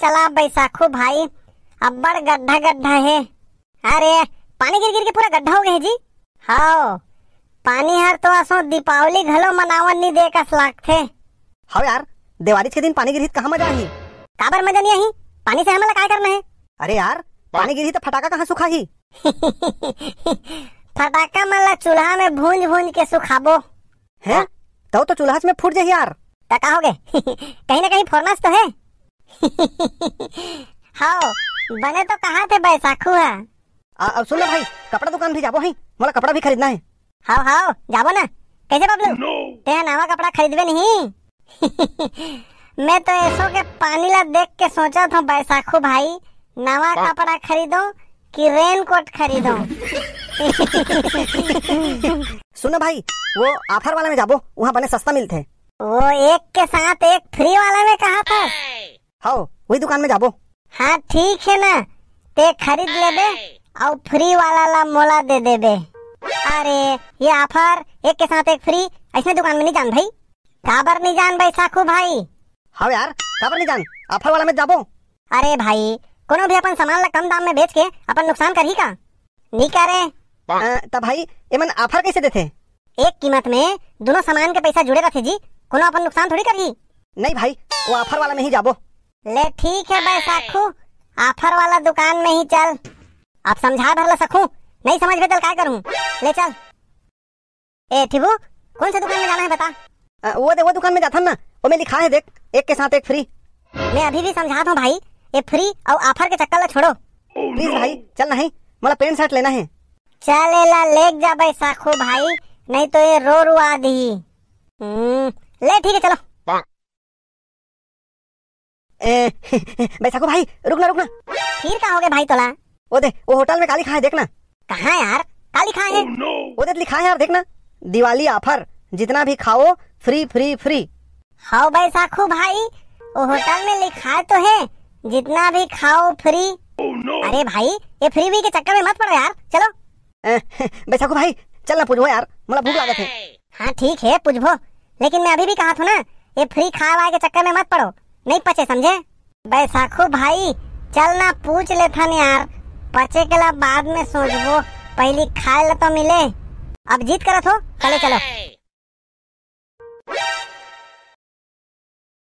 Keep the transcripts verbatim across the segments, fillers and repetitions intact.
चला बैसाखू भाई, अब्बड़ गड्ढा गड्ढा हे। अरे, पानी गिर गिर के पूरा गड्ढा हो गए हे जी। हव, पानी हर तो असो दीपावली घलो मनावन नी दे कस लागथे। हव यार, देवारी के दिन पानी गिरही त कहाँ मजा आही? काबर मजा नी आही? पानी से हमन ला काय करना हे? अरे यार, पानी गिरही त फटाका कहाँ सुखाही? फटाका मन ला चूल्हा में भूंज भूंज के सुखाबो। हैं? तव तो चूल्हा में फूट जाही यार। त का होगे? कहीं ना कहीं फोरना च तो हे। हव, बने तो कहाथे बैसाखू ह। आ, अब सुन ना भाई, कपड़ा दुकान भी जाबो हई, मोला कपड़ा भी खरीदना हे। हव, हव, जाबो ना। कैसे बबलू? तें नवा कपड़ा खरीदबे नहीं? मैं तो एसो के पानी ला देख के सोचत हूँ बैसाखू भाई, नवा कपड़ा खरीदो कि रेनकोट खरीदो? सुन ना भाई, वो offer वाला में जाबो, वहाँ बने सस्ता मिलथे। वो एक के साथ एक free वाला में कहाथस? हव, वही दुकान में जाबो। हाँ, ठीक हे ना, तें खरीद लेबे अउ free वाला ला मोला दे देबे। अरे, ये offer एक के साथ एक free, अइसने दुकान में नी जान भाई। काबर नी जान बैसाखू भाई? हव यार, काबर नी जान, offer वाला में जाबो। अरे भाई, कोनो भी अपन सामान ला कम दाम में बेच के अपन नुकसान करही का? नी करे। अ, त भाई, एमन offer कैसे देथे? एक कीमत में दोनों सामान के पैसा जुड़े रथे जी, कोनो अपन नुकसान थोड़ी करही। नहीं भाई, वो offer वाला में ही जाबो। ले ठीक हे बैसाखू, offer वाला दुकान में ही चल। अब समझा भर ला सकूं, नहीं समझबे त काय करूं? ले चल। ए ठिबू, कौन से दुकान में जाना हे बता? अ, वो दे, वो दुकान में जाथन ना, ओमे लिखा हे देख, एक के साथ एक free। मैं अभी भी समझात हूँ भाई, ये free अउ offer के चक्कर ला छोड़ो। Please भाई, चल नहीं, मोला pant shirt लेना हे। चल एला लेग जा बैसाखू भाई, नहीं तो ये रो रुआ दिही। हम्म, ले ठीक हे, चलो। ए, बैसाखू भाई, रुक ना, रुक ना। फिर का होगे भाई तोला? वो दे, वो होटल में का लिखा हे, देख ना। कहाँ यार, का लिखा हे? वो दे, लिखा हे यार, देख ना, दिवाली offer, जितना भी खाओ, free, free, free। हव बैसाखू भाई, वो होटल में लिखा तो हे, जितना भी खाओ free। अरे भाई, ये free भी के चक्कर में मत पड़ो यार, चलो। ए, बैसाखू भाई, चल ना पूछबो यार, मोला भूख लागत हे। हाँ ठीक हे, पूछबो, लेकिन मैं अभी भी कहात हूँ ना, ये free खाए वाए के चक्कर में मत पड़ो, नहीं पचे, समझे? बैसाखू भाई, चल ना पूछ लेथन यार, पचे के ला बाद में सोचबो, पहली खाए ला तो मिले। अब जिद करत हो, चले चलो।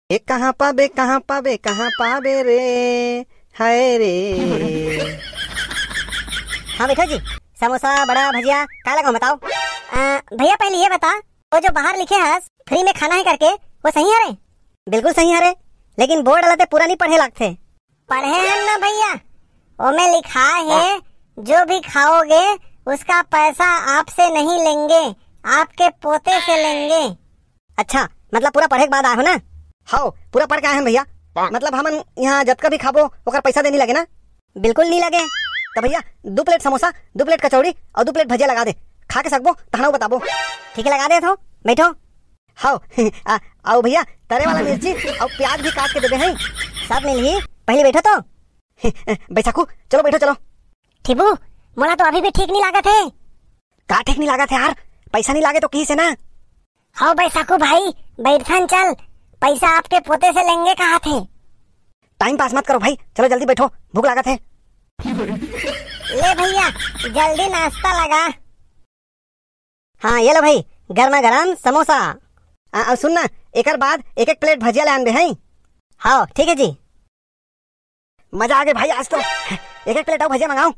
ए कहाँ पाबे, कहाँ पाबे, कहाँ पाबे रे, हाय रे। हाँ बैठो जी, समोसा, बड़ा, भजिया, का लगवाऊं बताओ? अ, भैया पहले ये बता, वो जो बाहर लिखे हस free में खाना हे करके, वो सही हरे? बिल्कुल सही हरे, लेकिन board वाला ते पूरा नहीं पढ़े लागथे। पढ़े हन ना भैया, ओमे लिखा हे, जो भी खाओगे उसका पैसा आपसे नहीं लेंगे, आपके पोते से लेंगे। अच्छा, मतलब पूरा पढ़े के बाद आए हो ना? हव, पूरा पढ़ के आए हन भैया। मतलब हमन यहाँ जतका भी खाबो ओकर पैसा दे नी लगे ना? बिल्कुल नी लगे। त भैया, दू plate समोसा, दू plate कचौड़ी अउ दू plate भजिया लगा दे। खा के सकबो, तहन अउ बताबो। ठीक हे, लगा देत हव, बैठो। हव, आ, अउ भैया, तरे वाला मिर्ची अउ प्याज भी काट के देबे हई। सब मिलही, पहली बैठो तो। बैसाखू, चलो बैठो, चलो। ठिबू, मोला तो अभी भी ठीक नी लागत हे। का ठीक नी लागत हे यार? पैसा नी लागे तो किहिस हे ना। हव बैसाखू भाई, बैठथन चल, पैसा आपके पोते से लेंगे कहाथे। Time pass मत करो भाई, चलो जल्दी बैठो, भूख लागत हे। ले भैया, जल्दी नाश्ता लगा। हाँ, ये लो भाई, गरमा गरम समोसा। आ, अउ सुन ना, एकर बाद एक एक plate भजिया ले आनबे, हैं? हाँ, ठीक हे जी। मजा आ गे भाई आज तो। एक एक plate अउ भजिया मंगाओ।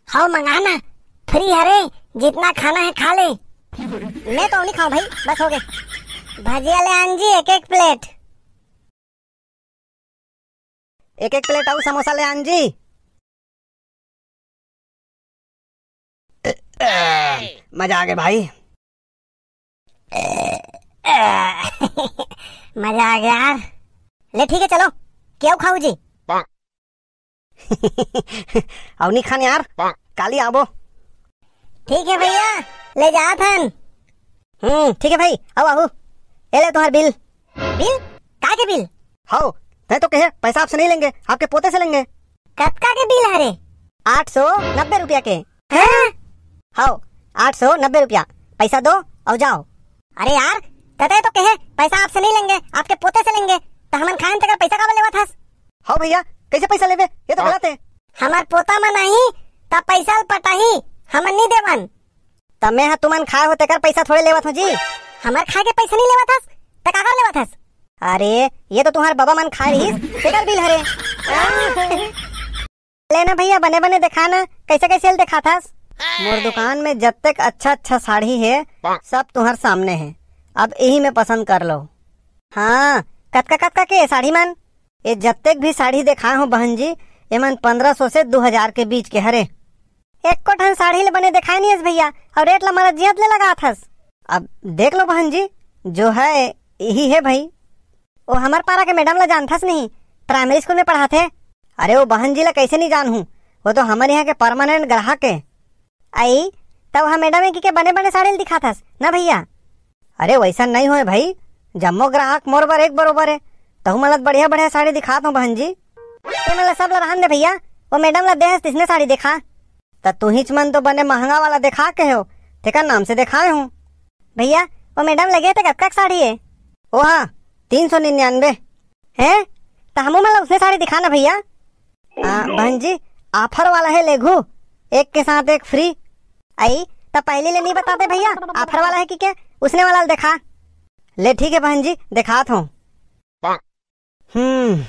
हाँ, मंगा ना, free हरे, जितना खाना हे खा ले। मैं तो नहीं खाऊं भाई, बस हो गे। भजिया ले आन जी एक एक plate। एक एक plate अउ समोसा ले आन जी। मजा आ गे भाई। मजा आ गे यार। ले ठीक हे, चलो, केव खाऊ जी। अउ नी खान यार, काली आबो। ठीक हे भैया, ले जात हन। हम्म, ठीक हे भाई, अउ आबो। ए ले तुम्हार bill। Bill? काय के bill? हव, तैं तो कहे पैसा आपसे नहीं लेंगे, आपके पोते से लेंगे। कतका के bill हरे? आठ सौ नब्बे रुपया के। हैं? हव, आठ सौ नब्बे रुपया। पैसा दो अउ जाओ। अरे यार, तैं तो कहे पैसा आपसे नहीं लेंगे, आपके पोते से लेंगे, त हमन खाएन तेकर पैसा काबर लेवत हस? हव भैया, कइसे पइसा लेबे? ये तो गलत हे। हमर पोता मन आही, त पइसा ल पटाही, हमन नी देवन। त मैं ह तुमन खाए हो तेकर पइसा थोड़े लेवत हों जी। हमर खाए के पइसा नी लेवत हस, त काकर लेवत हस? अरे, ये तो तुम्हार बबा मन खाए रहिस, तेकर बिल हरे। ले ना भैया, बने बने देखा ना, कइसे कइसे ल देखाथस? मोर दुकान में जत्तेक अच्छा अच्छा साड़ी हे, सब तुम्हार सामने हे, अब इही में पसंद कर लो। हाँ, कतका कतका के साड़ी मन? ये जत्तेक भी साड़ी देखाए हो बहन जी, एमन पंद्रह सौ से दू हजार के बीच के हरे। एको ठन साड़ी ले बने देखाए नी हस भैया, अउ रेट ला मरत जियत ले लगात हस। अब देख लो बहन जी, जो है यही है भाई। ओ हमर पारा के मैडम ला जानथस नहीं, प्राइमरी स्कूल में पढ़ाथे। अरे वो बहन जी ला कैसे नहीं जानहूँ, वो तो हमर यहाँ के परमानेंट ग्राहक है। आई, तब हम मैडम एक के बने बने साड़ी ल दिखाथस ना भैया। अरे वैसा नहीं होए भाई, जम्मो ग्राहक मोर बर एक बरोबर है। तहु मन ला बढ़िया बढ़िया साड़ी दिखात हूँ बहन जी। ये मन ला सब ला रहन दे भैया, वो मैडम ला देहस तिसने साड़ी देखा। त तुहिच मन तो बने महंगा वाला देखा के हो, तेकर नाम से देखाए हूँ। भैया, वो मैडम लगे त कतका के साड़ी है? ओ हाँ, तीन सौ निन्यानवे। हैं? त हमू मन ला उसने साड़ी दिखा ना भैया। आ, बहन जी, ऑफर वाला है लेघू, एक के साथ एक फ्री। आई, त पहली ले नहीं बताते भैया, ऑफर वाला है कि क्या? उसने वाला देखा। ले ठीक है बहन जी, दिखात हूँ। हम्म,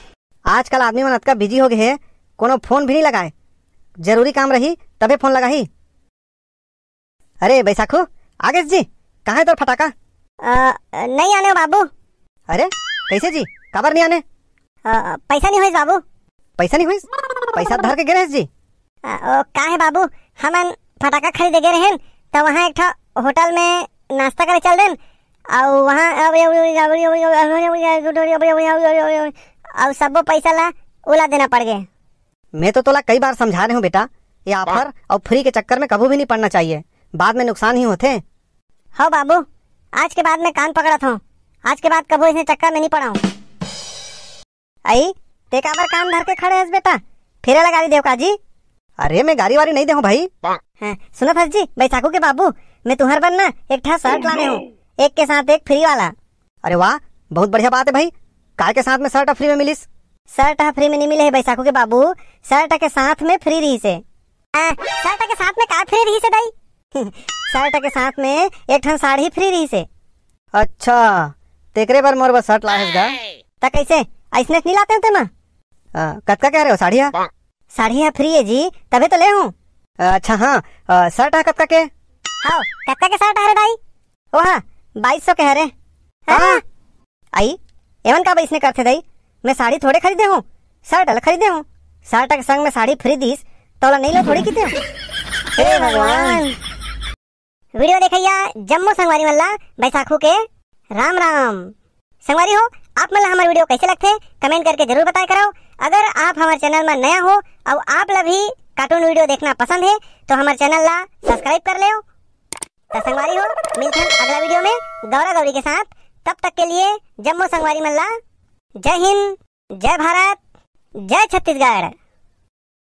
आजकल आदमी मन अतका बिजी हो गए हे, कोनो फोन भी नहीं लगाए। जरूरी काम रही तबे फोन लगाही। अरे बैसाखू, आ गेस जी, कहाँ है तोर फटाका? अ, नहीं आने हो बाबू। अरे कैसे जी, काबर नहीं आने? अ, पैसा नहीं होइस बाबू। पैसा नहीं होइस? पैसा धर के गे रहेस जी? अ, ओ, का है बाबू, हमन फटाका खरीदे गे रहेन, त वहाँ एक ठा होटल में नाश्ता करे चल देन, अउ वहाँ अउ सब्बो पैसा ला उला देना पड़ गए। मैं तो तोला कई बार समझा रहे हूँ बेटा, ये ऑफर और फ्री के चक्कर में कभू भी नहीं पड़ना चाहिए, बाद में नुकसान ही होथे। हो बाबू, आज के बाद मैं कान पकड़त हूँ, आज के बाद कभू इसने चक्कर में नहीं पड़ाऊँ। आई, ते काबर कान धर के खड़े हस बेटा? फेरा ला गारी देव का जी? अरे मैं गारी वारी नहीं देहूँ भाई। हाँ, सुनत हस जी, बैसाखू के बाबू, मैं तुहर बर ना एक ठा शर्ट लाने हूँ, एक के साथ एक फ्री वाला। अरे वाह, बहुत बढ़िया बात है भाई। काय के साथ में शर्ट ह फ्री में मिलिस? शर्ट ह फ्री में नहीं मिले है बैसाखू के बाबू, शर्ट के साथ में फ्री रहिस हे। आ, शर्ट के साथ में का फ्री रहिस हे दाई? शर्ट के साथ में एक ठन साड़ी फ्री रहिस हे। अच्छा, तेकरे बर मोर बर शर्ट लाए हस गा? त कैसे, ऐसने नहीं लाते हो तेमा? आ, कतका कह रहे हो साड़ी ह? साड़ी ह फ्री है जी, तबे तो ले हूँ। अच्छा हाँ, आ, शर्ट ह कतका के? हाँ, कतका के शर्ट हरे दाई? ओहा, बाईस सौ के हरे। हाँ। आई, एमन का बाईस ने करथे दाई? मैं साड़ी थोड़े खरीदे हूँ, शर्ट ल खरीदे हूँ। शर्ट के संग में साड़ी फ्री दिस, तोला नहीं लो थोड़ी किते हूँ। हे भगवान। वीडियो देखइया जम्मो संगवारी मन ला बैसाखू के राम राम। संगवारी हो, आप मन ला हमर वीडियो कैसे लगथे, कमेंट करके जरूर बताए करव। अगर आप हमर चैनल में नया हो और आप ला भी कार्टून वीडियो देखना पसंद है, तो हमर चैनल ला सब्सक्राइब कर लेव। त संगवारी हो, मिलथन अगला वीडियो में गौरा गौरी के साथ। तब तक के लिए जम्मो संगवारी मन ला जय हिंद, जय भारत, जय छत्तीसगढ़।